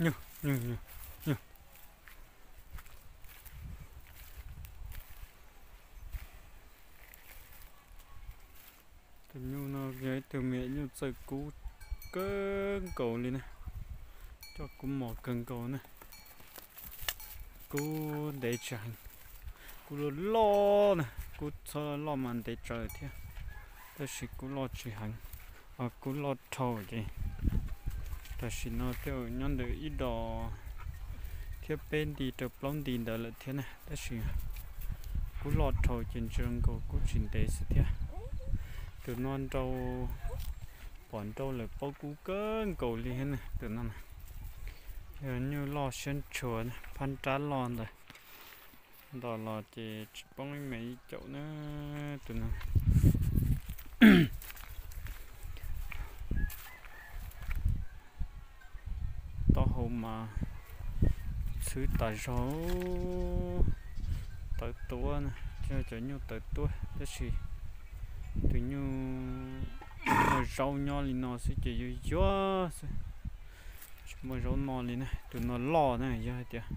Nyuj, nyuj, nyuj, nyuj. Tus nyuj no yog ib tug me nyuj txawj kub kawg nkaus li na, coj kub mos kawg nkaus na. Kub ntev tsis heev, kub loj loj na, kub txhob loj mas ntev tsawv thiab, tab sis kub loj tsis heev, ho kub loj dhau ces tam sim no twb nyob ntawm ib dos thiab peb nti rau plaub nti ntawd lawm thiab na, tab sis kub loj dhau ces ntsia nkaus kub tsis ntev xwb thiab. Tus no nrau, pom nrau lawm paub kub kawg nkaus li thiab na, tus no na. Yog nyuj loj siab ntshua, phab nrab loj ntawd, ntos los ces tsis poob ib me ib caum na, tus no. Taub hau mas txhwb tas zog, tawv tuab na, yog cov nyuj tawv tuab tab sis tus nyuj muaj zaub nyob li no xwb ces yuag yuag xwb, tsis muaj zaub noj li na. Tus no loj na, yog hais tias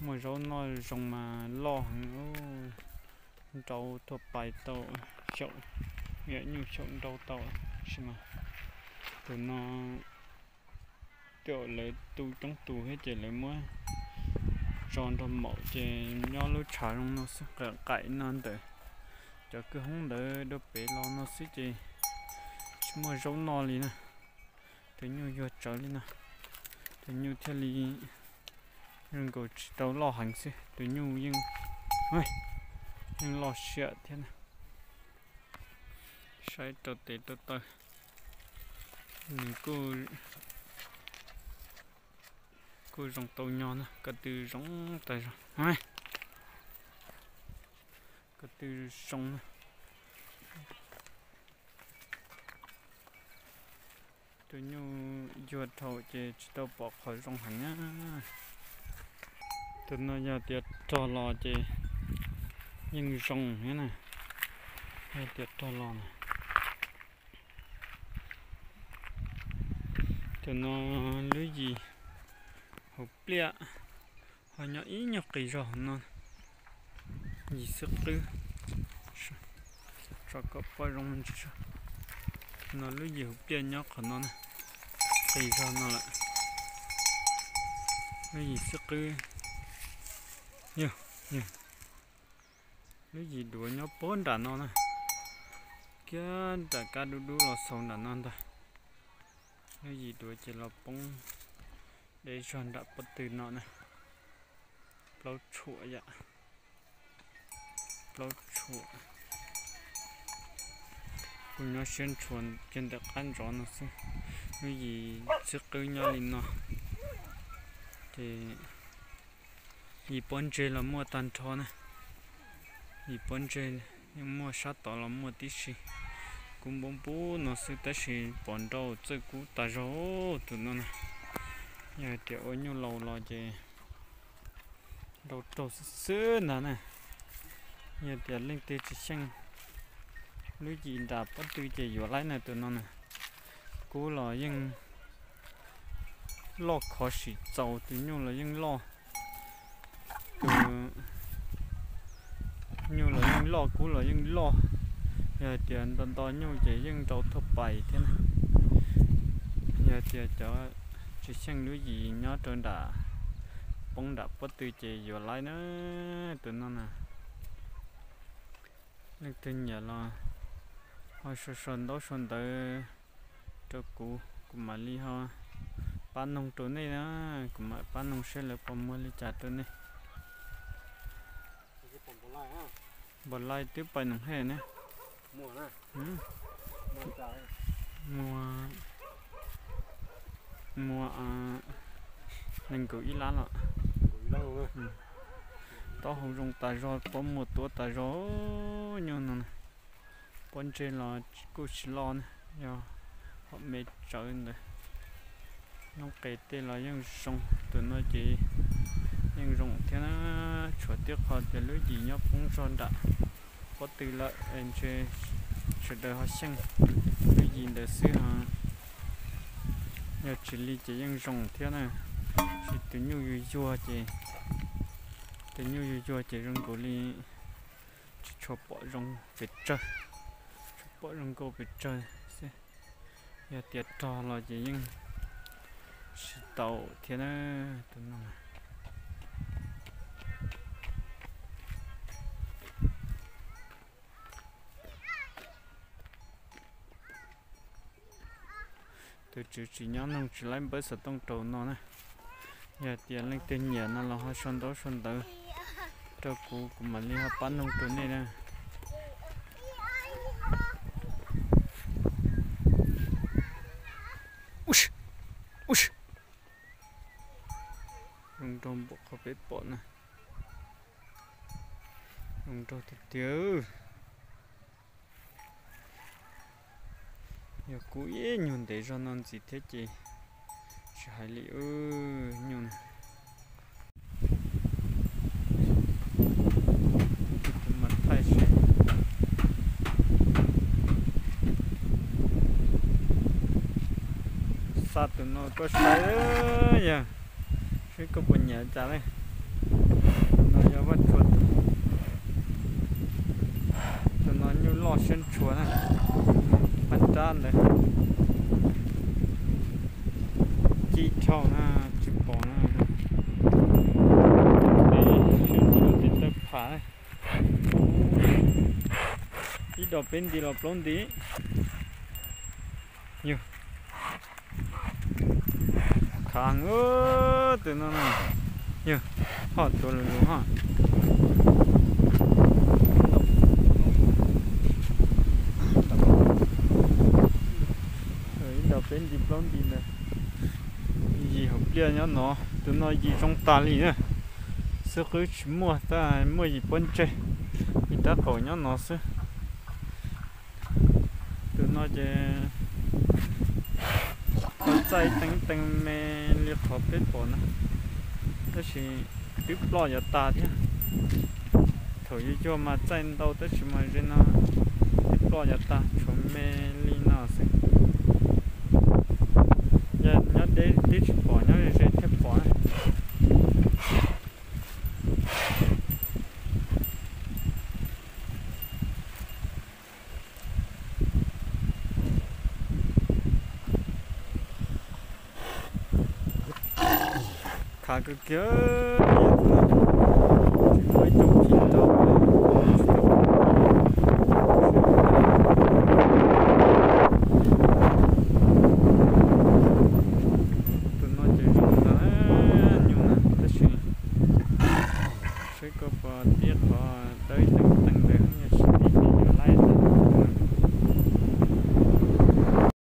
muaj zaub noj zoo mas loj heev, nrau tuaj pais tau xyaum, me nyuj xyaum nrau tau, tab sis mas tus no twb lawv tu coob tus thiab ces lawv muab tso nrog maum ces nyob lub tshav zoo no xwb, qaim qaim no ntawm cov kwj hoob ntawd dua pem los no xwb ces tsis muaj zaub noj li na. Tus nyuj yuag tsawv li no, tus nyuj thiaj li zoo nkaus tsis tau loj heev xwb, tus nyuj yeej, yeej loj siab thiab na. Saib rau tes rau taw, nws kuj, kuj zoo tau nyo na, ko tw zoo tas zog, ko tw zoo na. Tus nyuj yuag dhau ces tsis tau pom qhov zoo heev na. Tus no yog tias rog los ces yeej zoo thiab na, yog tias rog los na. Tus no lub yim hauv pliaj, ho nyob ib nyuag qis zog no, yim xwb qwb. Tso kom pom zoo ntsis, no lub yim hauv pliaj nyob qhov no na, qis zog no lawm. Lub yim xwb qwb, yog, yog, lub yim duav nyob puag nram no na, kiag nram kab dub dub los xaus nram no ntag. Lub yim duav ces los poob deb zog nram pob tw no na. Plaub tshuam yam, plaub tshuam. Kuj nyob siab ntshua kiag ntawm qab ntsov no xwb. Lub yim xwb qwb nyob li no, ces yim pob ntseg los muaj tag nrho na. Yim pob ntseg yeej muaj, sab tod los muaj tib si. Kub npub npub no xwb tab sis pom nrau txawj kub tas zog tus no na. Yog hais tias ua nyuj laus los ces nrau raug xwb xwb ntag na. Yog tias leej twg tsis xyeej lub yim nram pob tw ces yuav laib na tus no na. Kub los yeej loj khov sim txaus, tus nyuj los yeej loj. Tus nyuj los yeej loj, kub los yeej loj. Yog hais tias nto nto nyuj ces yeej nrau thuaj pais thiab na. Yog tias cov tsis xyeej lub yim nyob rau nram, poob nram pob tw ces yuav laib na tus no na. Leej twg nyiam los ho sau sau ntaub sau ntawv rau kuv, kuv mam li ho pab noog rau nej na. Kuv mam pab noog seb lawv puas muag li cas rau nej. Npam lais twb pais noog hej ne. Muag, muag nees nkaum ib lab los. Taub hau zoo tas zog, pob muag tuab tas zog nyuj no. Pob ntseg los kuj tsis loj na, yog hom me tsawv ntawd. Noob qes tej los yeej zoo, tus no ces yeej zoo thiab na. Tshuav tib qho tias lub yim nyob poob zog nram pob tw lawm es ntshe sawv daws ho xyeej lub yim ntawd xwb ho. Yog tsis li ces yeej zoo thiab na. Tab sis tus nyuj yuag yuag ces, tus nyuj yuag yuag ces zoo nkaus li tsis tshua pom zoo pes tsawg, tsis pom zoo nkauj pes tsawg xwb. Yog tias rog los ces yeej siv tau thiab na. Tus no tus tswv tsis nyob noog tsis laib npawb xov tooj rau no na. Yog tias leej twg nyiam no los ho sau ntaub sau ntawv rau kuv, kuv mam li ho pab noog rau nej na. Zoo nraug npaum qhov peb pom na. Zoo nraug tiag tiag. Yog kuv ib nyuag ntev zog no ntxiv thiab ces tsis hais li nyuj na. Tus mas thaij seb. Xa tus no koj saib, yog seb koj puas nyiam cas li. Tus no yog Vaj Tshua tus, tus no nyuj loj siab ntshua na, pab rab ntawd. Ci dhau na, tsis pom na. Siab ntshua tiv tawb pham na. Ib dos peb nti los plaub nti. Yog khav heev tus no na. Yog ho tuav lus lus ho. Ib dos peb nti plaub nti ntawd. Yim hauv pliaj nyob no, tus no yim zoo tas li na. Xwb qwb tsis muaj, tab muaj yim pob ntseg, yim tab qaum nyob no xwb. Tus no ces qhov txaij teeb teeb me li qhov peb pom na, tab sis twb ploj yuav tas thiab. Thaum yuag yuag mas txaij ntau tab sis mas ze no twb ploj yuav tas, tshuav me li no xwb. Yog nyob deb twb tsis pom, nyob ze ze thiaj pom na. Khav kawg kiag, tsis muaj ib tug phim tau. Tus no ces zoo ntag nyuj na, tab sis seb koj puas tib qhov dawb teeb teeb ntawd yog sib tib.